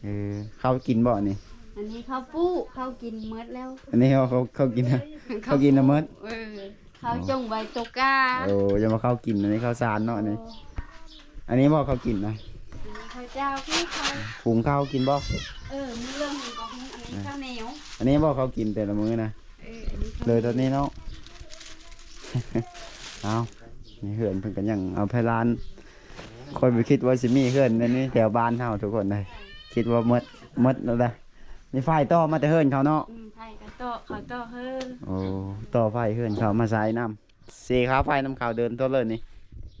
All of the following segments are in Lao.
ເອີ ເຂົ້າກິນບໍ່ອັນນີ້? ອັນນີ້ເຂົ້າປຸ ເຂົ້າກິນໝົດແລ້ວ. ອັນນີ້ເຂົ້າ ເຂົ້າ ເຂົ້າກິນ ເຂົ້າກິນແລ້ວໝົດ. ເອີ ເຂົ້າຈົ່ງໄວ້ຕົກກາ. ໂອ້ ຢ່າມາເຂົ້າກິນ ອັນນີ້ເຂົ້າສານເນາະ ອັນນີ້. ໂອ້ ອັນນີ້ບໍ່ເຂົ້າກິນນະ? ອັນນີ້ເຂົ້າເຈົ້າ ຄືເຂົ້າ ຫຸງເຂົ້າກິນບໍ່? ເອີ ມື້ເລື່ອງຫຸງກໍຫຸງ ອັນນີ້ເຂົ້າໜຽວ. ອັນນີ້ບໍ່ເຂົ້າກິນແຕ່ລະມື້ນະ? ເອີ ອັນນີ້ເຂົ້າ ເລີຍຕອນນີ້ເນາະ. ເອົາ ນີ້ເຮືອນເພິ່ນກໍຍັງເອົາໄພລານ ຂ້ອຍບໍ່ຄິດວ່າຊິມີເຮືອນແນວນີ້ແຖວບ້ານເຮົາທຸກຄົນເອີຍ ຄິດວ່າໝົດ ໝົດແລ້ວແຫຼະ. ນີ້ໄຟຕໍ່ມາແຕ່ເຮືອນເຂົາເນາະ? ອືມ ໄຟກໍຕໍ່ ເຂົາຕໍ່ເຮືອນ. ໂອ້ ຕໍ່ໄຟເຮືອນເຂົາມາໃສ່ນຳ. ເສຄ່າໄຟນຳເຂົາເດີນທົ່ວເລີຍນີ້?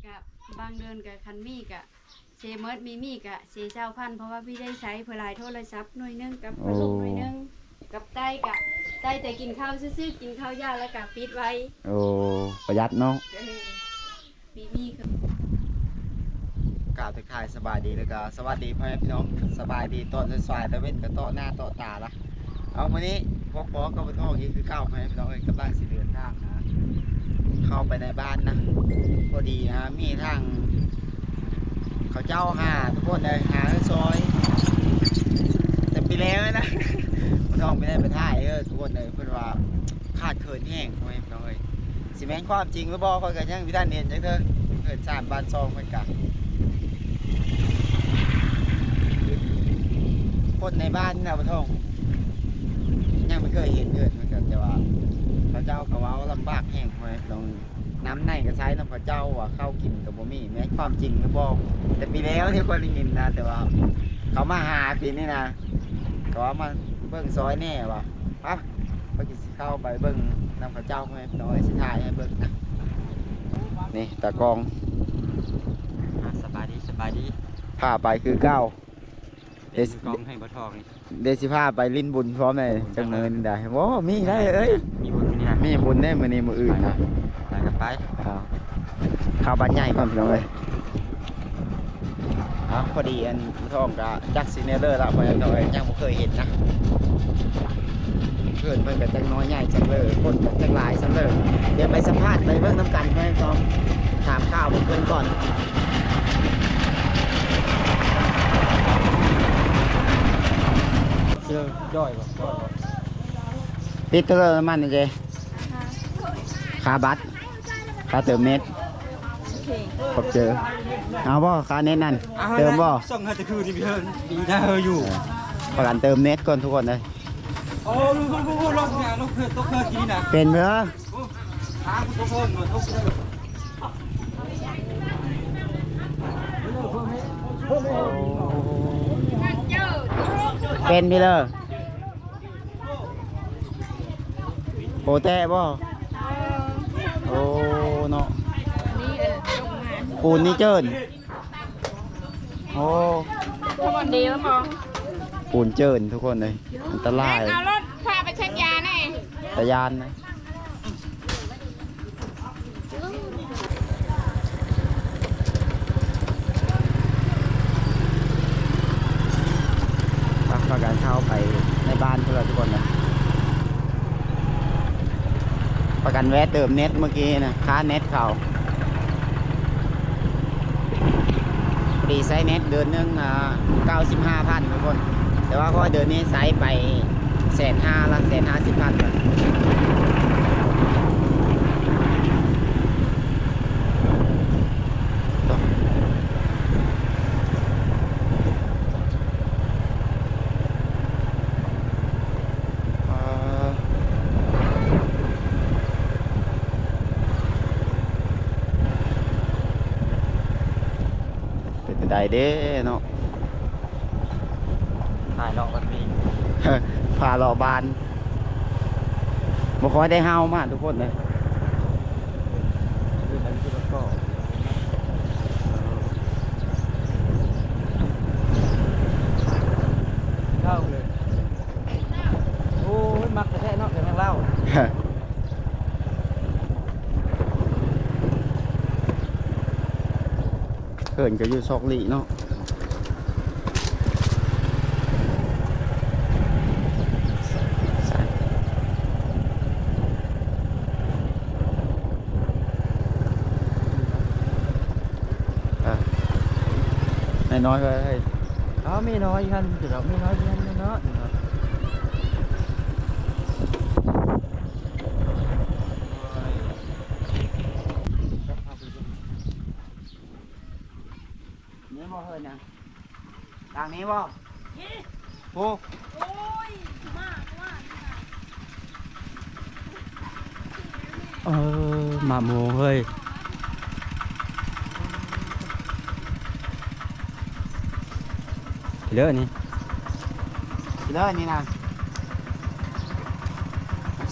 ກະບາງເດືອນກະຄັນມີກະເສໝົດ ມີ ມີກະເສຊາວພັນ ເພາະວ່າພີ່ໄດ້ໃຊ້ເພື່ອລາຍໂທລະສັບໜ່ວຍໜຶ່ງ ກັບພັດລົມໜ່ວຍໜຶ່ງ. ໂອ້ ກັບໄຕ້ກະໄຕ້ແຕ່ກິນເຂົ້າຊື່ໆ ກິນເຂົ້າຢາແລ້ວກະປິດໄວ້. ໂອ້ ປະຢັດເນາະ. ເອີ ມີ ມີຄື ກ່າວທັກທາຍສະບາຍດີ ແລ້ວກໍສະຫວັດດີພໍ່ແມ່ພີ່ນ້ອງ ສະບາຍດີຕອນສາຍໆ ຕາເວັນກໍເຕາະໜ້າເຕາະຕາລະ. ເອົາ ມື້ນີ້ພົບພໍ້ກັບປະທ້ອງອີກຄືເກົ່າ ພໍ່ແມ່ພີ່ນ້ອງເອີຍ ກຳລັງຊິເດີນທາງ ອ່າ ເຂົ້າໄປໃນບ້ານນະ. ພໍດີ ອ່າ ມີທາງເຂົາເຈົ້າຫາທຸກຄົນເອີຍ ຫາໃຫ້ຊ່ອຍ ແຕ່ປີແລ້ວນະ ປະທ້ອງບໍ່ໄດ້ໄປຖ່າຍເອີ ທຸກຄົນເອີຍ ເພິ່ນວ່າຂາດເຂີນແຮງ ພໍ່ແມ່ພີ່ນ້ອງເອີຍ. ຊິແມ່ນຄວາມຈິງຫຼືບໍ່ ຂ້ອຍກໍຍັງບໍ່ທັນເຫັນຈັກເທື່ອ. ເຮືອນຊານບ້ານຊ່ອງເພິ່ນກະ ຄົນໃນບ້ານນະ ປະທ້ອງ ຍັງບໍ່ເຄີຍເຫັນເຮືອນເພິ່ນກະ ແຕ່ວ່າເຂົາເຈົ້າກໍເວົ້າລຳບາກແຮງ ເພິ່ນຕ້ອງ ນ້ຳໃນກໍໃຊ້ນຳເຂົາເຈົ້າ ວ່າເຂົ້າກິນກໍບໍ່ມີ. ແມ່ນຄວາມຈິງຫຼືບໍ່? ແຕ່ປີແລ້ວທີ່ຂ້ອຍໄດ້ຍິນນະ ແຕ່ວ່າເຂົາມາຫາປີນີ້ນະ ກໍວ່າມາເບິ່ງຊ່ອຍແດ່ວ່າ. ໄປ ຂ້ອຍຊິເຂົ້າໄປເບິ່ງນຳເຂົາເຈົ້າ ແມ່ນນ້ອຍຊິຖ່າຍໃຫ້ເບິ່ງນະ. ນີ້ຕາກ້ອງ ອ່າ ສະບາຍດີ ສະບາຍດີ ພາໄປຄືເກົ່າ. ເດ ເປັນກ້ອງໃຫ້ບໍ່ທອງນີ້ ເດຊິພາໄປຫຼິ້ນບຸນພ້ອມໃດ ຈັກມື້ນີ້ໄດ້. ໂອ້ ມີໄດ້ເອີຍ ມີບຸນມື້ນີ້ນະ ມີບຸນເດ້ມື້ນີ້ ມື້ອື່ນນະ. ໄປ ໄປ ໄປ ໄປ ເຂົ້າ ເຂົ້າບ້ານໃຫຍ່ກ່ອນພີ່ນ້ອງເອີຍ. ເອົາ ພໍດີອັນທອງກະຈັກຊິແນວເລີລະ ພໍ່ແມ່ພີ່ນ້ອງເອີຍ ຍັງບໍ່ເຄີຍເຫັນນະ. ເພື່ອນເພິ່ນກະຈັກນ້ອຍໃຫຍ່ຈັກເລີ ຄົນກະຈັກຫຼາຍສ່ຳເລີ. ດຽວໄປສຳພາດໄປເບິ່ງນຳກັນ ແມ່ນຕ້ອງຖາມຂ່າວເພິ່ນກ່ອນ. ເຈີຈ້ອຍບໍ່ ຈ້ອຍບໍ່ ຕິດເຕີມນ້ຳມັນເດ ຄ່າບັດ ຄ່າເຕີມເນັດ. ໂອເຄ ຂອບໃຈ. ເອົາບໍ່ ຄ່າເນັດນັ້ນ ເຕີມບໍ່? ສົ່ງໃຫ້ແຕ່ຄືນນີ້ ເພິ່ນດີນະ ເຮີຢູ່. ປະກັນເຕີມເນັດກ່ອນທຸກຄົນເອີຍ. ໂອ້ ລົງ ລົງ ລົງ ລົງ ລົງ ຕົກເຄືນກີ້ນະ ເປັນເດີ້. ເປັນພີ່ເລີ ໂປແຕະບໍ່? ໂອ້ ເນາະ ປູນນີ້ເຈີນ. ໂອ້ ມັນດີແລ້ວບໍ່? ປູນເຈີນທຸກຄົນເອີຍ ອັນຕະລາຍ. ເອົາລົດພາໄປເຊັກຢາແດ່ ຕາຢ້ານນະ. ພາກັນເຂົ້າໄປໃນບ້ານພຸ້ນລະທຸກຄົນນະ. ພາກັນແວະເຕີມເນັດມື້ກີ້ນະ ຄ່າເນັດເຂົາ ພໍດີໃຊ້ເນັດເດືອນໜຶ່ງ ອ່າ ເກົ້າສິບຫ້າພັນທຸກຄົນ ແຕ່ວ່າເພາະເດືອນນີ້ໃຊ້ໄປແສນຫ້າລະ ແສນຫ້າສິບພັນລະ. ເປັນຈັ່ງໃດເດ້ເນາະ ຖ່າຍເລາະກັນພີ້ ພາເລາະບ້ານ ບໍ່ຄ່ອຍໄດ້ເຮົາມາທຸກຄົນເລີຍ. ໂອ້ຍ ມັກແທ້ໆເນາະ ເປັນແມງລາວ. ເຮືອນກໍຢູ່ຊອກຫຼີກເນາະ. ອ່ະ ນາຍນ້ອຍເອີຍ. ເອົາ ມີນ້ອຍຫັ້ນ ເອົາ ມີນ້ອຍຫັ້ນເນາະ. ນີ້ບໍ່ເຮີນຫຍັງ? ທາງນີ້ບໍ່? ໂອ້ ໂອ້ຍ ມາກວ່າ ເອີ ມະມ່ວງເຮີຍ. ເລີນີ້ ເລີນີ້ນະ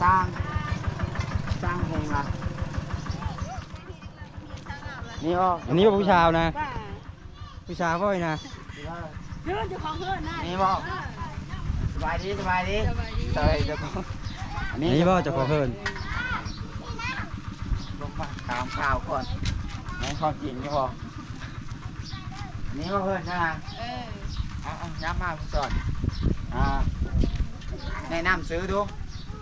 ສ້າງ ສ້າງເພງລະ. ນີ້ບໍ່? ອັນນີ້ບໍ່ ຜູ້ສາວນະ? ຜູ້ສາວບໍ່ນະ? ເດີນເຈົ້າຂອງເຮືອນນະ. ນີ້ບໍ່? ສະບາຍດີ ສະບາຍດີ ສະບາຍດີ ເຈົ້າຂອງ ອັນນີ້ ນີ້ບໍ່ເຈົ້າຂອງເຮືອນ? ລົງມາຖາມຂ່າວກ່ອນ ແມ່ນຄວາມຈິງຢູ່ບໍ່? ນີ້ບໍ່ເຮືອນນະ? ເອີ ເອົາໆ ຫຍັບມາ ສອນ ອ່າ ແນະນຳຊື່ດູ.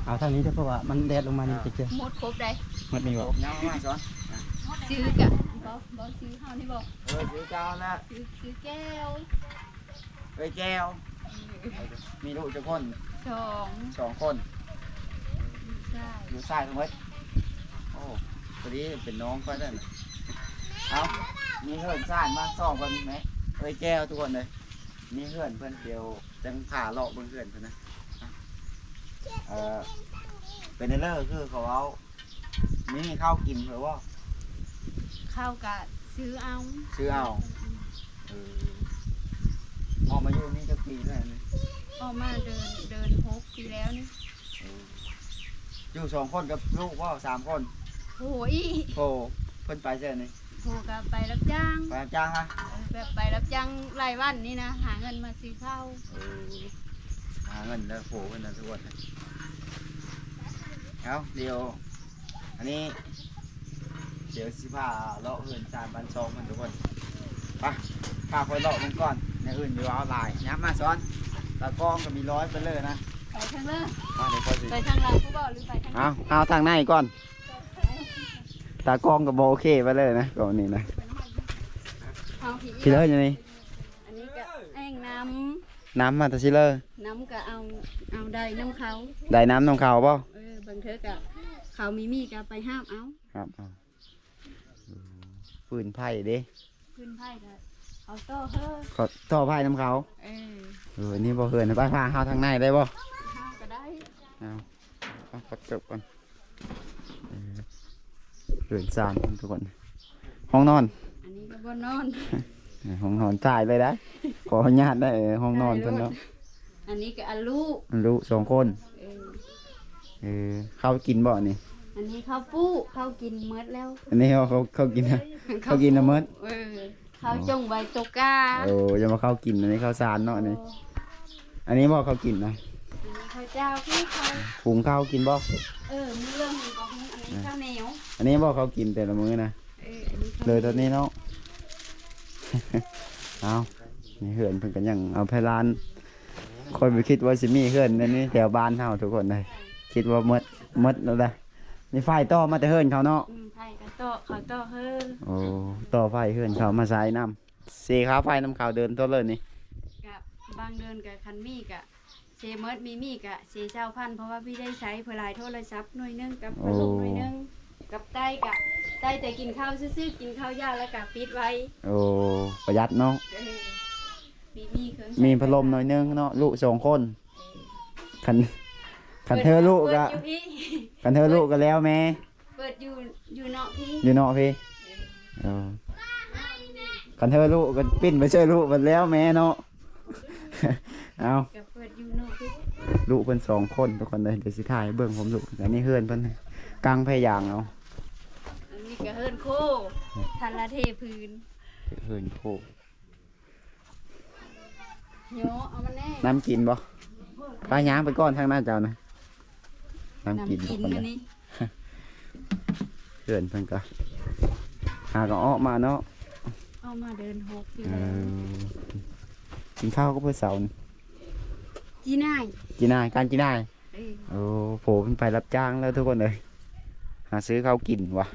ເອົາທາງນີ້ເດີ ເພາະວ່າມັນແດດລົງມານີ້ ເອີ ຈະເຈີ ໝົດຄົບໃດ ໝົດນີ້ບໍ່? ຫຍັບມາ ສອນ ຊື່ກະ ບໍ່ ບໍ່ຊື່ເຮົານີ້ບໍ່? ເອີ ຊື່ເຈົ້ານະ ຊື່ ຊື່ແກ້ວ ເອີຍແກ້ວ. ເອີ ມີລູກຈັກຄົນ? ສອງ ສອງຄົນ. ລູກຊາຍ ລູກຊາຍທັງໝົດ. ໂອ້ ພໍດີເປັນນ້ອງຂ້ອຍນັ້ນ. ເອົາ ມີເຮືອນຊານມາສອງຄົນແມະ ເອີຍແກ້ວ ທຸກຄົນເລີຍ. ມີເຮືອນເພິ່ນ ດຽວຈັ່ງພາເລາະເບິ່ງເຮືອນເພິ່ນນະ. ເອີ ເປັນແນວເລີ ຄືເຂົາເວົ້າ ມີເຂົ້າກິນເພິ່ນບໍ່? ເຂົ້າກະຊື້ເອົາ ຊື້ເອົາ. ເອີ ອອກມາຢູ່ນີ້ຈັກປີແລ້ວນີ້? ອອກມາເດີນ ເດີນຫົກປີແລ້ວນີ້. ເອີ ຢູ່ສອງຄົນກັບລູກບໍ່? ສາມຄົນ. ໂອ້ຍ ໂອ້ ເພິ່ນໄປໃສນີ້? ໂອ້ ກະໄປຮັບຈ້າງ ໄປຮັບຈ້າງຫະ? ເອີ ແບບໄປຮັບຈ້າງລາຍວັນນີ້ນະ ຫາເງິນມາຊື້ເຂົ້າ. ເອີ ຫາເງິນແລ້ວໂພເພິ່ນນະ ທຸກຄົນ. ເອົາ ດຽວ ອັນນີ້ ດຽວຊິພາເລາະເຮືອນຊານບ້ານຊ່ອງເພິ່ນ ທຸກຄົນ. ໄປ ພາຂ້ອຍເລາະເບິ່ງກ່ອນ ແນວອື່ນຢູ່ເອົາຫຼາຍ. ຫຍັບມາ ສອນ ຕາກ້ອງກໍມີຮ້ອຍໄປເລີຍນະ. ໄປທາງເລີ ອ່າ ດຽວຂ້ອຍຊິ ໄປທາງຫຼັງຜູ້ບໍ່ ຫຼືໄປທາງ ເອົາ ເອົາທາງໃນກ່ອນ. ຕາກ້ອງກໍບໍ່ໂອເຄ ໄປເລີຍນະ ກໍນີ້ນະ. ເອົາ ພີ້ ພີ້ເລີຢູ່ນີ້. ອັນນີ້ກະແອ່ງນ້ຳ ນ້ຳມາແຕ່ຊິເລີ? ນ້ຳກະເອົາ ເອົາໄດ້ນຳເຂົາ ໄດ້ນ້ຳນຳເຂົາບໍ່? ເອີ ບາງເທື່ອກະເຂົາມີມີກະໄປຫາບເອົາ ຫາບເອົາ. ເອີ ຟືນໄຟເດ້? ຟືນໄຟກະເຂົາຕໍ່ເຮີ ເຂົາຕໍ່ໄຟນຳເຂົາ. ເອີ ເອີ ອັນນີ້ບໍ່ເຮືອນ ໄປພາເຮົາທາງໃນໄດ້ບໍ່? ເຮົາກະໄດ້ ເອົາ ເອົາ ປັດເກີບກ່ອນ. ເອີ ເຮືອນຊານເພິ່ນ ທຸກຄົນ ຫ້ອງນອນ ອັນນີ້ກະບ່ອນນອນ ເອີ ຫ້ອງນອນ ຖ່າຍເລີຍໄດ໋ ຂໍອະນຸຍາດໄດ໋. ເອີ ຫ້ອງນອນເພິ່ນເນາະ ອັນນີ້ກະອັນລູກ ອັນລູກສອງຄົນ. ເອີ ເອີ ເຂົ້າກິນບໍ່ອັນນີ້? ອັນນີ້ເຂົ້າປຸ ເຂົ້າກິນໝົດແລ້ວ ອັນນີ້ເຂົາ ເຂົາ ເຂົາກິນ ເຂົາກິນແລ້ວໝົດ. ເອີ ເຂົາຈົ່ງໄວ້ຕົກກາ. ໂອ້ ຢ່າມາເຂົ້າກິນ ອັນນີ້ເຂົ້າສານເນາະ ອັນນີ້ ໂອ້ ອັນນີ້ບໍ່ເຂົ້າກິນນະ? ອັນນີ້ເຂົ້າເຈົ້າ ຄືເຂົາ ຫຸງເຂົ້າກິນບໍ່? ເອີ ມື້ເລີ່ມຫຸງກໍຫຸງ ອັນນີ້ເຂົ້າໜຽວ ອັນນີ້ບໍ່ເຂົ້າກິນແຕ່ລະມື້ນະ? ເອີ ອັນນີ້ເຂົ້າ ເລີຍຕອນນີ້ເນາະ. ເອົາ ໃນເຮືອນເພິ່ນກໍຍັງເອົາໄພລານ ຂ້ອຍບໍ່ຄິດວ່າຊິມີເຮືອນແນວນີ້ແຖວບ້ານເຮົາ ທຸກຄົນເອີຍ ຄິດວ່າໝົດ ໝົດແລ້ວນະ. ນີ້ໄຟຕໍ່ມາແຕ່ເຮືອນເຂົາເນາະ? ອືມ ໄຟກໍຕໍ່ ເຂົາຕໍ່ເຮືອນ. ໂອ້ ຕໍ່ໄຟເຮືອນເຂົາມາໃຊ້ນຳ. ເສຄ່າໄຟນຳເຂົາເດືອນເທົ່າໃດນີ້? ກະບາງເດືອນກະຄັນມີກະເສໝົດ ມີ ມີກະເສຊາວພັນ ເພາະວ່າບໍ່ໄດ້ໃຊ້ ເພື່ອລາຍໂທລະສັບໜ່ວຍໜຶ່ງ ກັບ ໂອ້ ພັດລົມໜ່ວຍໜຶ່ງ ກັບໄຕ້ກະໄຕ້ແຕ່ກິນເຂົ້າຊື່ໆ ກິນເຂົ້າຢາແລ້ວກະປິດໄວ້. ໂອ້ ປະຢັດເນາະ. ເອີ ມີ ມີເຄື່ອງໃຊ້ ມີພັດລົມໜ່ອຍໜຶ່ງເນາະ ລູກສອງຄົນ. ເອີ ຄັນ ຄັນເທີລູກກະ ເປີດຢູ່ພີ້ ຄັນເທີລູກກະແລ້ວແມ່ ເປີດຢູ່ ຢູ່ນອກພີ້ ຢູ່ນອກພີ້. ເອີ ເອີ ຄັນເທີລູກກໍປິ່ນໄປເຊີລູກບັດແລ້ວແມ່ເນາະ. ເອົາ ກະເປີດຢູ່ນອກພີ້ ລູກເພິ່ນສອງຄົນ ທຸກຄົນເອີຍ. ດຽວຊິຖ່າຍໃຫ້ເບິ່ງພ້ອມລູກ. ອັນນີ້ເຮືອນເພິ່ນ ກາງແພຢາງເອົາ. ອັນນີ້ກະເຮືອນໂຄ ທັນລະເທພື້ນ ເຮືອນໂຄ. ໂຍ ເອົາມາແນ່ ນ້ຳກິນບໍ່? ໄປ ຍ່າງໄປກ່ອນທາງໜ້າເຈົ້ານະ ນ້ຳກິນ ນ້ຳກິນ ທຸກຄົນເອີຍ. ອັນນີ້ ເຮືອນເພິ່ນກໍຫາກໍອອກມາເນາະ ອອກມາເດືອນຫົກຢູ່ ເອີ ແລ້ວ. ກິນເຂົ້າກັບເພິ່ນເຊົ້ານີ້ ຈີ່ໜ່າຍ ຈີ່ໜ່າຍ ການຈີ່ໜ່າຍ. ເອີ ໂອ້ ໂພເພິ່ນໄປຮັບຈ້າງແລ້ວ ທຸກຄົນເອີຍ ຫາຊື້ເຂົ້າກິນຫວາ.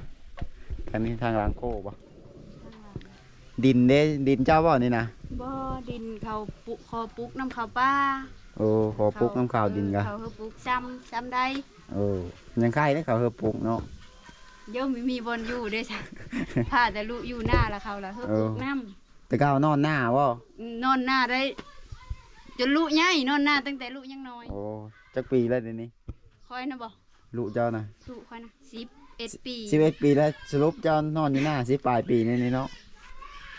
ທາງນີ້ທາງຫຼັງໂຄບໍ່? ທາງຫຼັງ. ດິນເດ້ ດິນເຈົ້າບໍ່ນີ້ນະ? ບໍ່ ດິນເຂົາປຸກ ຂໍປຸກນຳເຂົາປ່າ. ໂອ້ ຂໍປຸກນຳເຂົາດິນກະ ເອີ ເຂົາເຮີປຸກຊ້ຳ ຊ້ຳໄດ້. ໂອ້ ຍັງໄຄເດ້ເຂົາເຮີປຸກເນາະ. ໂຢມ ມີ ມີບ່ອນຢູ່ເດ້ຊະ ພາແຕ່ລຸຢູ່ນາລະ ເຂົາລະເຮີ ເອີ ປຸກນຳ. ແຕ່ເກົ່ານອນນາບໍ່? ອືມ ນອນນາໄດ້ ຈົນລຸໃຫຍ່ ນອນນາຕັ້ງແຕ່ລຸຍັງນ້ອຍ. ໂອ້ ຈັກປີແລ້ວດຽວນີ້? ຂ້ອຍນະບໍ່? ລຸເຈົ້ານະ? ລຸຂ້ອຍນະ ສິບເອັດປີ. ສິບເອັດປີແລ້ວ ສະຫຼຸບເຈົ້ານອນຢູ່ນາສິບປາຍປີນີ້ເນາະ.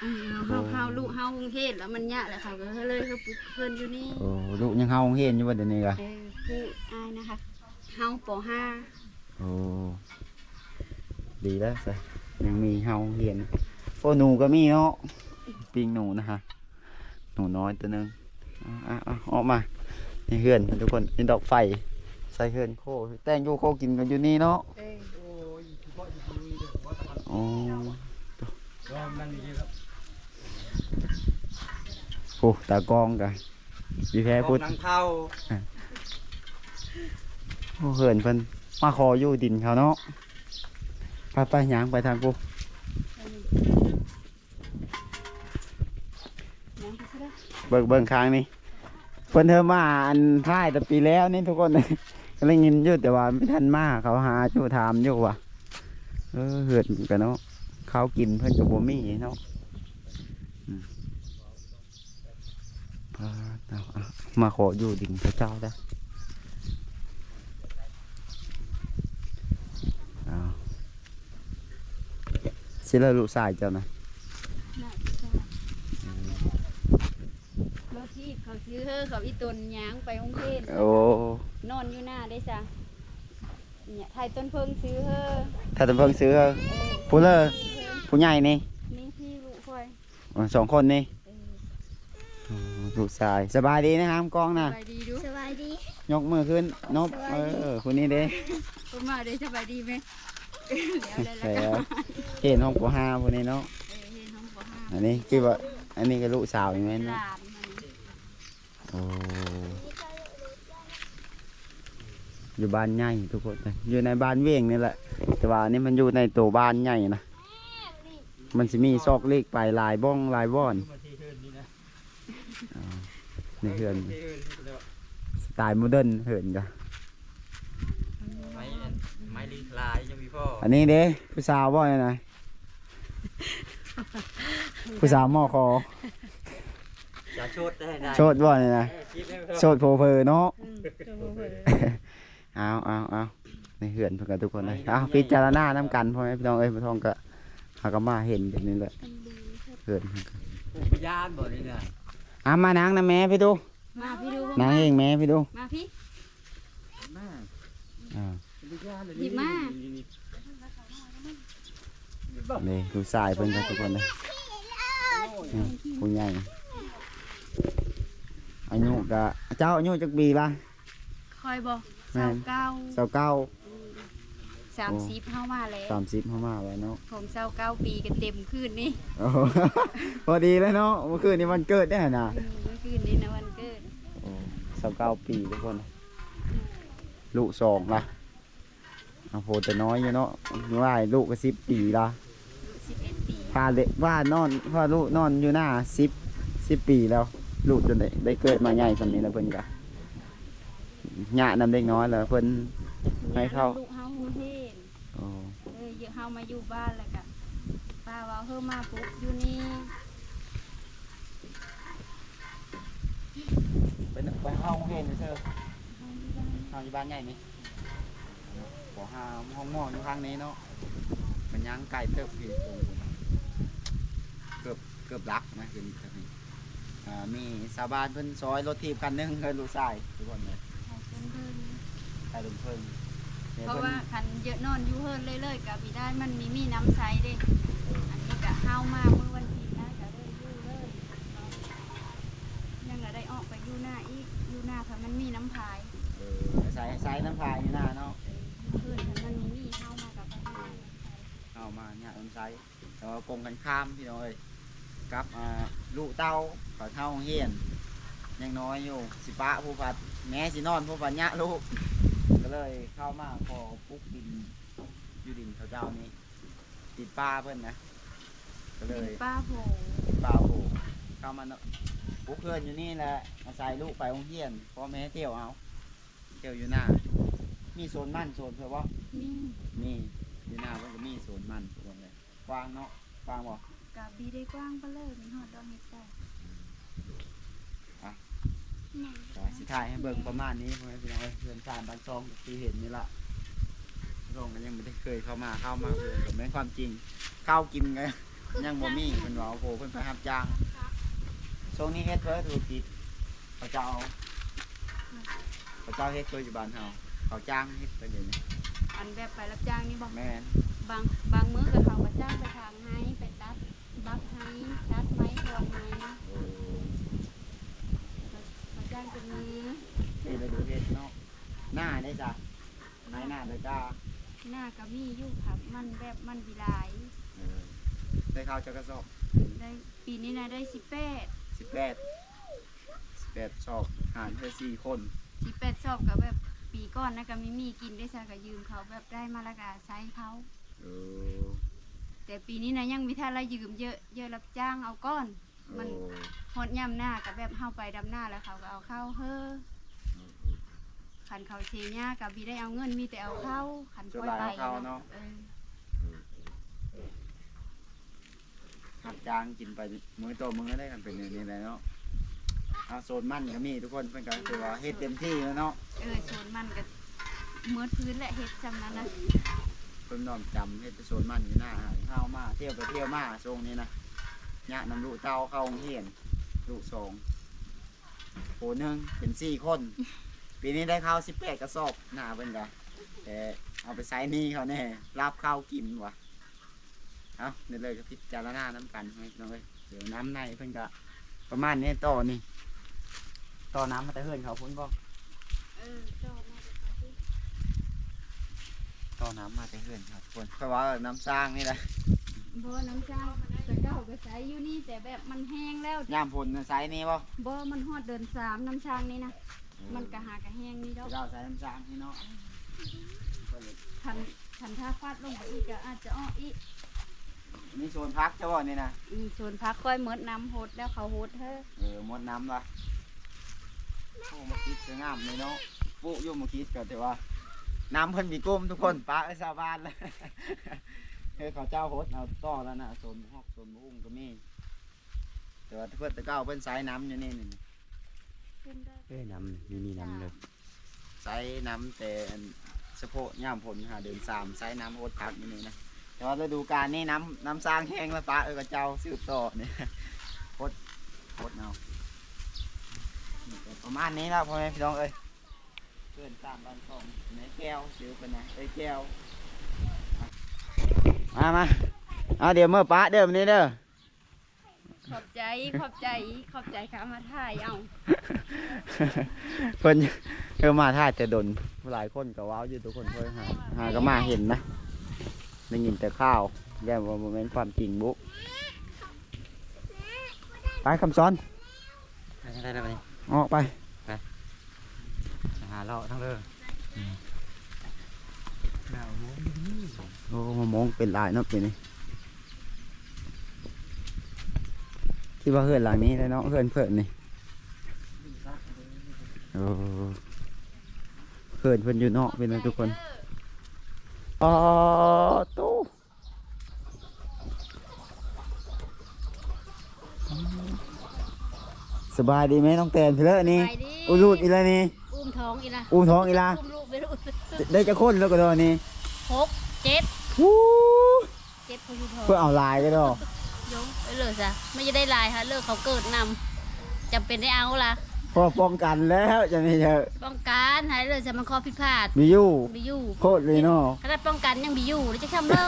ອືມ ເຮົາ ເຮົາ ເຮົາລຸເຮົາໂຮງຮຽນແລ້ວມັນຍາກແລ້ວ ເຂົາກໍເລີຍເຮົາປຸກເພິ່ນຢູ່ນີ້. ໂອ້ ລຸຍັງເຮົາໂຮງຮຽນຢູ່ບໍ່ດຽວນີ້ກະ? ເອີ ຜູ້ອ້າຍນະຄະ ເຮົາ ປໍຫ້າ. ໂອ້ ດີແລ້ວຊະ ຍັງມີເຮົາໂຮງຮຽນ. ໂອ້ ໜູກໍມີເນາະ ປີ້ງໜູນະຄະ ໜູນ້ອຍຕົວໜຶ່ງ. ເອົາ ເອົາ ເອົາ ອອກມາໃນເຮືອນທຸກຄົນ ນີ້ດອກໄຟໃສ່ເຮືອນ. ໂອ້ ແຕ່ງຢູ່ ໂອ້ ກິນກັນຢູ່ນີ້ເນາະ. ເອີ ໂອ້ ໂອ້ ຕາກ້ອງກະຢູ່ແທ້ພຸ້ນ ນັ່ງເຜົາ. ໂອ້ ເຮືອນເພິ່ນ ມາຂໍຢູ່ດິນເຂົາເນາະ. ໄປ ໄປ ຍ່າງໄປທາງພຸ້ນ. ເບິ່ງ ເບິ່ງຂ້າງນີ້ ເພິ່ນເລີ່ມມາອັນທ້າຍແຕ່ປີແລ້ວນີ້ທຸກຄົນ ກໍໄດ້ຍິນຢູ່ ແຕ່ວ່າບໍ່ທັນມາ. ເຂົາຫາຢູ່ ຖາມຢູ່ວ່າ ເອີ ເຮືອນເພິ່ນກະເນາະ ເຂົ້າກິນເພິ່ນກໍບໍ່ມີເນາະ. ອືມ ປາດເນາະ ອ່ະ ມາຂໍຢູ່ດິນເຂົາເຈົ້າເດີ້. ເອົາ ຊິລະລູກຊາຍເຈົ້ານະ? ອືມ ລົດຖີບເຂົາຊື້ເຮີ ເຂົາອີ່ຕົນຍ່າງໄປໂຮງຮຽນ. ໂອ້ ນອນຢູ່ນາເດ້ຊະ ນີ້ ໄຖຕົ້ນເຜິ້ງຊື້ເຮີ ໄຖຕົ້ນເຜິ້ງຊື້ເຮີ. ເອີ ຜູ້ເລີ ຜູ້ໃຫຍ່ນີ້ ນີ້ ພີ່ລູກຂ້ອຍ. ອໍ ສອງຄົນນີ້. ເອີ ໂອ້ ລູກຊາຍ. ສະບາຍດີນະ ຫາມກ້ອງນະ. ສະບາຍດີດູ ສະບາຍດີ. ຍົກມືຂຶ້ນ ນົບ. ສະບາຍດີ. ເອີ ຜູ້ນີ້ເດ້ ເພິ່ນມາເດ້. ສະບາຍດີແມ່. ແລ້ວກໍຮຽນຫ້ອງ ປໍຫ້າ ຜູ້ນີ້ເນາະ. ເອີ ຮຽນຫ້ອງ ປໍຫ້າ. ອັນນີ້ຄືວ່າ ອັນນີ້ກໍລູກສາວແມ່ນບໍ່? ຫຼານມັນ. ໂອ້ ຢູ່ບ້ານໃຫຍ່ທຸກຄົນ ຢູ່ໃນບ້ານວຽງນີ້ແຫຼະ ແຕ່ວ່າອັນນີ້ມັນຢູ່ໃນໂຕບ້ານໃຫຍ່ນະ ມັນຊິມີຊອກຫຼີກໄປຫຼາຍບ່ອນ ຫຼາຍບ່ອນ. ອ່າ ໃນເຮືອນສະໄຕໂມເດີນ ເຮືອນກະ ໄມ້ ໄມ້ລີຄລາຍ ຍັງມີພໍ. ອັນນີ້ເດ້ ຜູ້ສາວບໍ່ນີ້ນະ? ຜູ້ສາວມໍຂໍ ຈະໂສດໄດ້ ໂສດບໍ່ນີ້ນະ? ໂສດໂຜເຜີເນາະ. ອືມ ໂສດໂຜເຜີ. ເອົາ ເອົາ ເອົາ ໃນເຮືອນເພິ່ນກະທຸກຄົນເລີຍ. ເອົາ ພິຈາລະນານຳກັນ ພໍ່ແມ່ພີ່ນ້ອງເອີຍ. ບໍ່ຕ້ອງກະ ເຮົາກະມາເຫັນແບບນີ້ແຫຼະ ເຮືອນເພິ່ນກະ ຜູ້ຍານບໍ່ນີ້ນະ. ເອົາ ມານັ່ງນຳແມ່ພີ່ດູ ມາພີ່ດູ ນັ່ງເອງແມ່ພີ່ດູ ມາພີ່ ມາ ອ່າ ພີ່ມາ. ນີ້ ລູກຊາຍເພິ່ນກະທຸກຄົນເລີຍ ນີ້ ຜູ້ໃຫຍ່. ອາຍຸກະ ເຈົ້າອາຍຸຈັກປີລະ? ຂ້ອຍບໍ່? ແມ່ນ ຊາວເກົ້າ ຊາວເກົ້າ. ອືມ ສາມສິບ ໂອ້ ເຮົາມາແລ້ວ ສາມສິບ ເຮົາມາແລ້ວເນາະ. ຂອງຊາວເກົ້າປີກະເຕັມຄືນນີ້. ໂອ້ ພໍດີເລີຍເນາະ ມື້ຄືນນີ້ວັນເກີດເດ້ຫັ້ນນະ. ອືມ ມື້ຄືນນີ້ນະວັນເກີດ. ໂອ້ ຊາວເກົ້າປີທຸກຄົນ ລູກສອງລະ. ເອົາ ໂຫ ແຕ່ນ້ອຍຢູ່ເນາະ ວ່າລູກກະສິບປີລະ ສິບເອັດປີ ພາເລ ພານອນ ພາລູກນອນຢູ່ນາສິບ ສິບປີແລ້ວ. ລູກຈົນໄດ້ ໄດ້ເກີດມາໃຫຍ່ສ່ຳນີ້ລະ ເພິ່ນກະຍາກນຳເດັກນ້ອຍລະ ເພິ່ນໃຫ້ເຂົ້າ ຍາກນຳລູກເຮົາໂຮງຮຽນ. ອໍ ເອີ ເຮົາມາຢູ່ບ້ານລະກະ ປ້າວ່າເຮີມາປຸກຢູ່ນີ້ ໄປ ໄປເຮົາໂຮງຮຽນເຊີ ເຮົາຢູ່ບ້ານໃຫຍ່ນີ້. ບໍ່ຫາຫ້ອງໝໍຢູ່ທາງນີ້ເນາະ ມັນຍ່າງໄກເຕີບ ເກືອບ ເກືອບຫຼັກນະ ເຫັນແບບນີ້. ອ່າ ມີຊາວບ້ານເພິ່ນຊ່ອຍລົດຖີບຄັນໜຶ່ງ ເຮືອນລູກຊາຍ ທຸກຄົນເລີຍ ໄປລົງເພິ່ງ ເພາະວ່າຄັນເຍາະນອນຢູ່ເຮືອນເລີຍໆ ກະບໍ່ໄດ້ ມັນມີ ມີນ້ຳໃຊ້ເດ້. ອັນນີ້ກະເຮົາມາມື້ວັນທີນນະ ກະເລີຍຢູ່ເລີຍ ຍັງລະໄດ້ອອກໄປຢູ່ນາອີກ ຢູ່ນາຄັນມັນມີນ້ຳພາຍ. ເອີ ໃຊ້ ໃຊ້ນ້ຳພາຍຢູ່ນາເນາະ. ເອີ ເຮືອນຄັນມັນມີ ເຮົາມາກັບ ເຮົາມາຍາກນ້ຳໃຊ້ ແຕ່ວ່າກົງກັນຂ້າມພີ່ນ້ອງເອີຍ ກັບ ອ່າ ລູກເຕົ້າ ເຂົາເຂົ້າໂຮງຮຽນ ຍັງນ້ອຍຢູ່ ຊິປະຜູ້ພັດ ແມ່ຊິນອນຜູ້ພັດຍະລູກ ກະເລີຍເຂົ້າມາຂໍປຸກດິນ ຢູ່ດິນເຂົາເຈົ້ານີ້ ດິນປ້າເພິ່ນນະ ກະເລີຍ ດິນປ້າໂພ ດິນປ້າໂພ ເ ເຂົ້າມາເນາະ ປຸກເຮືອນຢູ່ນີ້ແຫຼະ ອາໄສລູກໄປໂຮງຮຽນ ພໍ່ແມ່ທ່ຽວເອົາ ທ່ຽວຢູ່ນາ. ມີສວນມັນສວນເພິ່ນບໍ່? ມີ ມີ ຢູ່ນາເພິ່ນກໍມີສວນມັນ ກວ້າງເນາະ ກວ້າງບໍ່? ກໍບໍ່ໄດ້ກວ້າງປານໃດ ມີຮອດດອກເຫັດໄກ່. ອ່ະ ກໍຊິຖ່າຍໃຫ້ເບິ່ງປະມານນີ້ ພໍ່ແມ່ພີ່ນ້ອງເອີຍ ເຮືອນຊານບ້ານຊ່ອງທີ່ເຫັນນີ້ລະ ນ້ອງກໍຍັງບໍ່ໄດ້ເຄີຍເຂົ້າມາ ເຂົ້າມາເບິ່ງກໍແມ່ນຄວາມຈິງ ເຂົ້າກິນກໍຍັງບໍ່ມີ ເພິ່ນວ່າ ໂອ້ໂຫ ເພິ່ນໄປຮັບຈ້າງ. ຊ່ວງນີ້ເຮັດເພິ່ນທຸລະກິດ ເຂົາເຈົ້າ ເຂົາເຈົ້າເຮັດຄືຢູ່ບ້ານເຮົາ ເຂົາຈ້າງເຮັດໄປເດນີ້. ອັນແບບໄປຮັບຈ້າງນີ້ບໍ່? ແມ່ນ ບາງ ບາງມື້ກໍເຂົາກໍຈ້າງໄປຖາງໄຮ່ ໄປຕັດບັກໄຮ່ ຕັດໄມ້ ພວງໄມ້. ໂອ້ ເຂົາຈ້າງເປັນມື້ ເປັນລະດູເຮັດເນາະ. ນາເດ້ຊະ? ນາ ນາເດີກາ ນາກໍມີຢູ່ຄັບ ມັນແບບມັນບໍ່ຫຼາຍ. ເອີ ໄດ້ເຂົ້າຈັກກະສອບ? ໄດ້ ປີນີ້ນະ ໄດ້ສິບແປດ ສິບແປດ ສິບແປດສອບ ຫານໄດ້ສີ່ຄົນ ສິບແປດສອບ. ກໍແບບປີກ່ອນນະ ກໍມີໝີ່ກິນເດ້ຊະ ກໍຢືມເຂົາ ແບບໄດ້ມາແລ້ວກໍໃຊ້ເຂົາ. ເອີ ແຕ່ປີນີ້ນະ ຍັງບໍ່ທັນລະຢືມເຢີະ ເຢີະຮັບຈ້າງເອົາກ່ອນ. ມັນ ໂອ້ ຮອດຍາມນາກໍແບບເຮົາໄປດຳນາແລ້ວເຂົາກໍເອົາເຂົ້າເຮີ. ເອີ ເອີ ຄັນເຂົາເຊຍາກໍບໍ່ໄດ້ເອົາເງິນ ມີແຕ່ເອົາເຂົ້າ ຄັນຂ້ອຍໄປເນາະ. ເອີ ເອີ ເອີ ຮັບຈ້າງກິນໄປມື້ຕໍ່ມື້ໄດ້ ຄັນເປັນແນວນີ້ແຫຼະເນາະ. ເອົາ ສວນມັນກໍມີທຸກຄົນ ເພິ່ນກໍຖືວ່າເຮັດເຕັມທີ່ແລ້ວເນາະ. ເອີ ສວນມັນກໍໝົດພື້ນແຫຼະ ເຮັດຊ່ຳນັ້ນນະ. ເອີ ເພິ່ນນ້ອມຈຳເຮັດແຕ່ສວນມັນຢູ່ນາ ເຮົາມາທ່ຽວໄປທ່ຽວມາຊ່ວງນີ້ນະ ຍະນຳລູກເຕົ້າເຂົ້າໂຮງຮຽນ ລູກສອງ ໂອ້ ໜຶ່ງເປັນສີ່ຄົນ. ປີນີ້ໄດ້ເຂົ້າສິບແປດກະສອບ ນາເພິ່ນກະ ແຕ່ເອົາໄປໃຊ້ໜີ້ເຂົາແດ່ ລາບເຂົ້າກິນວ່າ. ເອົາ ນີ້ເລີຍກໍພິຈາລະນານຳກັນ ນ້ອງເອີຍ. ດຽວນ້ຳໃນເພິ່ນກະປະມານນີ້ ຕໍ່ນີ້ ຕໍ່ນ້ຳມາແຕ່ເຮືອນເຂົາພຸ້ນບໍ່? ເອີ ຕໍ່ມາແຕ່ເຮືອນເຂົາພຸ້ນ ຕໍ່ນ້ຳມາແຕ່ເຮືອນເຂົາພຸ້ນ. ຂ້ອຍວ່ານ້ຳສ້າງນີ້ແຫຼະ. ບໍ່ ນ້ຳສ້າງແຕ່ເກົ່າກໍໃຊ້ຢູ່ນີ້ ແຕ່ແບບມັນແຫ້ງແລ້ວ. ຍາມຝົນນະໃຊ້ນີ້ບໍ່? ບໍ່ ມັນຮອດເດືອນສາມ ນ້ຳສ້າງນີ້ນະ. ເອີ ມັນກະຫາກະແຫ້ງນີ້ດອກ ເຈົ້າໃຊ້ນ້ຳສ້າງນີ້ເນາະ. ເອີ ຄັນ ຄັນຖ້າຟາດລົງໄປອີກກໍອາດຈະອອກອີກ. ນີ້ສວນຜັກເຈົ້າບໍ່ນີ້ນະ? ອືມ ສວນຜັກຂ້ອຍໝົດນ້ຳຫົດແລ້ວ ເຂົາຫົດເຮີ. ເອີ ໝົດນ້ຳລະ. ໂອ້ ໝາກອິດກໍງາມເລີຍເນາະ ປູກຢູ່ໝາກອິດກໍຖືວ່ານ້ຳເພິ່ນມີກຸ້ມທຸກຄົນ. ປາເອີຍ ຊາວບ້ານລະ ເອີ ເຂົາເຈົ້າຫົດເອົາຕໍ່ລະນະ. ສວນບັກຮອກ ສວນບັກຫຸ່ງກໍມີ ແຕ່ວ່າເພິ່ນ ແຕ່ເກົ່າເພິ່ນໃຊ້ນ້ຳຢູ່ນີ້ນີ້. ເອີ ນ້ຳ ມີ ມີນ້ຳເລີຍ ໃຊ້ນ້ຳແຕ່ອັນສະເພາະຍາມຝົນຫາເດືອນສາມ ໃຊ້ນ້ຳຫົດຜັກຢູ່ນີ້ນະ. ແຕ່ວ່າລະດູການນີ້ນ້ຳ ນ້ຳສ້າງແຫ້ງລະປະ ເອີ ເຂົາເຈົ້າສືບຕໍ່ນີ້ ຫົດ ຫົດເອົາ. ປະມານນີ້ລະ ພໍ່ແມ່ພີ່ນ້ອງເອີຍ. ເພື່ອນຕາມບ້ານຂອງແມ່ແກ້ວ ຊື່ເພິ່ນນະ ເອີຍແກ້ວ. ມາ ມາ ເອົາ ດຽວເມືອປະເດີ ມື້ນີ້ເດີ. ຂອບໃຈ ຂອບໃຈ ຂອບໃຈຄ່າມາຖ່າຍເອົາ. ເພິ່ນ ເອີ ມາຖ່າຍແຕ່ດົນ ຫຼາຍຄົນກໍເວົ້າຢູ່ ທຸກຄົນເຄີຍຫາ ຫາກໍມາເຫັນນະ ໄດ້ຍິນແຕ່ຂ່າວ ແຕ່ວ່າບໍ່ແມ່ນຄວາມຈິງບຸ. ໄປ ຄຳສອນ ໄປທາງໃດລະບັດນີ້? ອອກໄປ ໄປ ໄປຫາເລາະທາງເດີ. ໂອ້ ມະມ່ວງເປັນຫຼາຍເນາະປີນີ້. ຄິດວ່າເຮືອນຫຼັງນີ້ແຫຼະເນາະ ເຮືອນເພິ່ນນີ້. ໂອ້ ເຮືອນເພິ່ນຢູ່ນອກ ພີ່ນ້ອງທຸກຄົນ. ອໍ ໂຕ ສະບາຍດີແມ່ນ້ອງແຕນ ພີ່ເລີນີ້. ສະບາຍດີ. ອຸລຸດອີກແລ້ວນີ້ ອຸ້ມທ້ອງອີກລະ ອຸ້ມທ້ອງອີກລະ. ອຸ້ມລູກໄປລູກ ໄດ້ຈັກຄົນແລ້ວກໍດອນີ້? ຫົກ ເຈັດ ໂອ້ ເຈັດຜູ້ຢູ່ທ້ອງ. ເພື່ອເອົາຫຼາຍກໍດອ ໂຍ ໄປເລີຍຊະ ມັນຈະໄດ້ຫຼາຍຫາເລີກເຂົາເກີດນຳ ຈຳເປັນໄດ້ເອົາລະ. ພໍປ້ອງກັນແລ້ວ ຈະມີເດີ ປ້ອງກັນໃຫ້ເລີຍຊະ ມັນຂໍ້ຜິດພາດ ມີຢູ່ ມີຢູ່ ໂຄດເລີຍເນາະ. ຂະໜາດປ້ອງກັນຍັງມີຢູ່ ແລ້ວຈະທຳເລີກ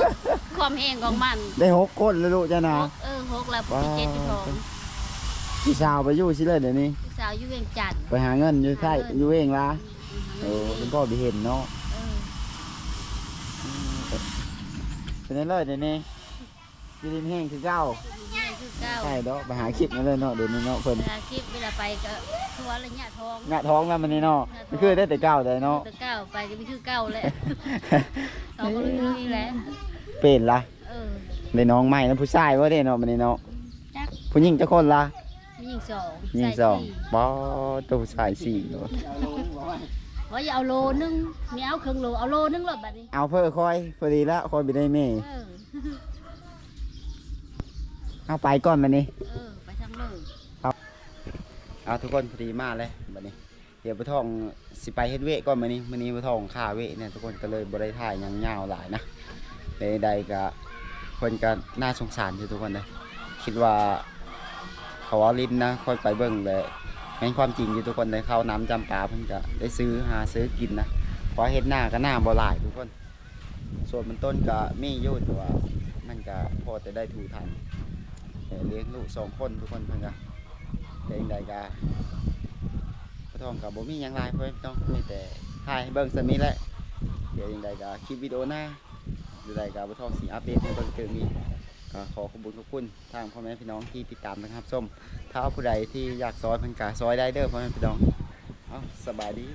ຄວາມແຮງຂອງມັນ. ໄດ້ຫົກຄົນແລ້ວລູກເຈົ້ານະ. ຫົກ ເອີ ຫົກ ແລ້ວ ອໍ ມີເຈັດຢູ່ທ້ອງ. ຜູ້ສາວໄປຢູ່ໃສລະດຽວນີ້? ຜູ້ສາວຢູ່ວຽງຈັນ ໄປຫາເງິນຢູ່ໄທ ຫາເງິນ ຢູ່ວຽງລະ. ອືມ ໂອ້ ເປັນພໍ່ໄປເຫັນເນາະ. ເອີ ເປັນຈັ່ງໃດດຽວນີ້? ຢູ່ດີມີແຮງຄືເກົ່າ ຢູ່ດີມີແຮງຄືເກົ່າ. ໃຊ່ດອກ ໄປຫາຄລິບມາເລີຍເນາະ ດຽວນີ້ເນາະ ເພິ່ນ ໄປຫາຄລິບ ເວລາໄປກໍຄືວ່າລະຍະທ້ອງ ຍະທ້ອງນຳມື້ນີ້ເນາະ. ຍະທ້ອງ ຄືໄດ້ແຕ່ເກົ່າໃດເນາະ ແຕ່ເກົ່າ ໄປກໍມີຄືເກົ່າແຫຼະ. ສອງຄົນນີ້ແຫຼະ ເປັນລະ. ເອີ ໄດ້ນ້ອງໃໝ່ນຳຜູ້ຊາຍບໍ່ເດ້ເນາະ ມື້ນີ້ເນາະ. ຈັກ ຜູ້ຍິງຈັກຄົນລະ? ຍິງສອງ ຍິງສອງ ຜູ້ຊາຍສີ່ ປາດໂທ້ ຜູ້ຊາຍສີ່ ບໍ່ ຢ່າເອົາໂລໜຶ່ງ ມີເອົາເຄິ່ງໂລ ເອົາໂລໜຶ່ງໂລດບັດນີ້ ເອົາເພີ່ຂ້ອຍ ພໍດີລະ ຂ້ອຍບໍ່ໄດ້ແມ່ ເອີ ເອົາໄປກ່ອນບັດນີ້ ເອີ ໄປທາງເລີຍ ເອົາ ເອົາ ທຸກຄົນ ພໍດີມາແລ້ວບັດນີ້ ດຽວປະທອງຊິໄປເຮັດວຽກກ່ອນມື້ນີ້ ມື້ນີ້ປະທອງຄາວຽກນະທຸກຄົນ ກໍເລີຍບໍ່ໄດ້ຖ່າຍຫຍັງຍາວຫຼາຍນະ ໃດໆກໍເພິ່ນກໍໜ້າສົງສານຢູ່ທຸກຄົນເດີ ຄິດວ່າເຂົາເວົ້າຫຼິ້ນນະ ຂ້ອຍໄປເບິ່ງແລ້ວແມ່ນຄວາມຈິງຢູ່ທຸກຄົນເດີ ເຂົ້ານ້ຳຈຳປາເພິ່ນກໍໄດ້ຊື້ ຫາຊື້ກິນນະ ເພາະເຮັດນາກໍໜ້າບໍ່ຫຼາຍທຸກຄົນ ສວນມັນຕົ້ນກໍມີຢູ່ ແຕ່ວ່າມັນກໍພໍແຕ່ໄດ້ຖູຖາມ ແຕ່ລ້ຽງລູກສອງຄົນທຸກຄົນ ເພິ່ນກໍ ແຕ່ຈັ່ງໃດກໍ ປະທອງກໍບໍ່ມີຫຍັງຫຼາຍ ພໍ່ແມ່ພີ່ນ້ອງ ມີແຕ່ຖ່າຍໃຫ້ເບິ່ງສ່ຳນີ້ແຫຼະ ດຽວຈັ່ງໃດກໍຄລິບວິດີໂອໜ້າ ໃດໆກໍປະທອງຊິອັບເດດໃຫ້ເບິ່ງຕື່ມອີກ ກໍຂໍຂອບຄຸນຂອບຄຸນທາງພໍ່ແມ່ພີ່ນ້ອງທີ່ຕິດຕາມ ແລະ ຮັບຊົມ ຖ້າຜູ້ໃດທີ່ຢາກຊ່ອຍເພິ່ນກໍຊ່ອຍໄດ້ເດີ ພໍ່ແມ່ພີ່ນ້ອງ ເອົາ ສະບາຍດີ.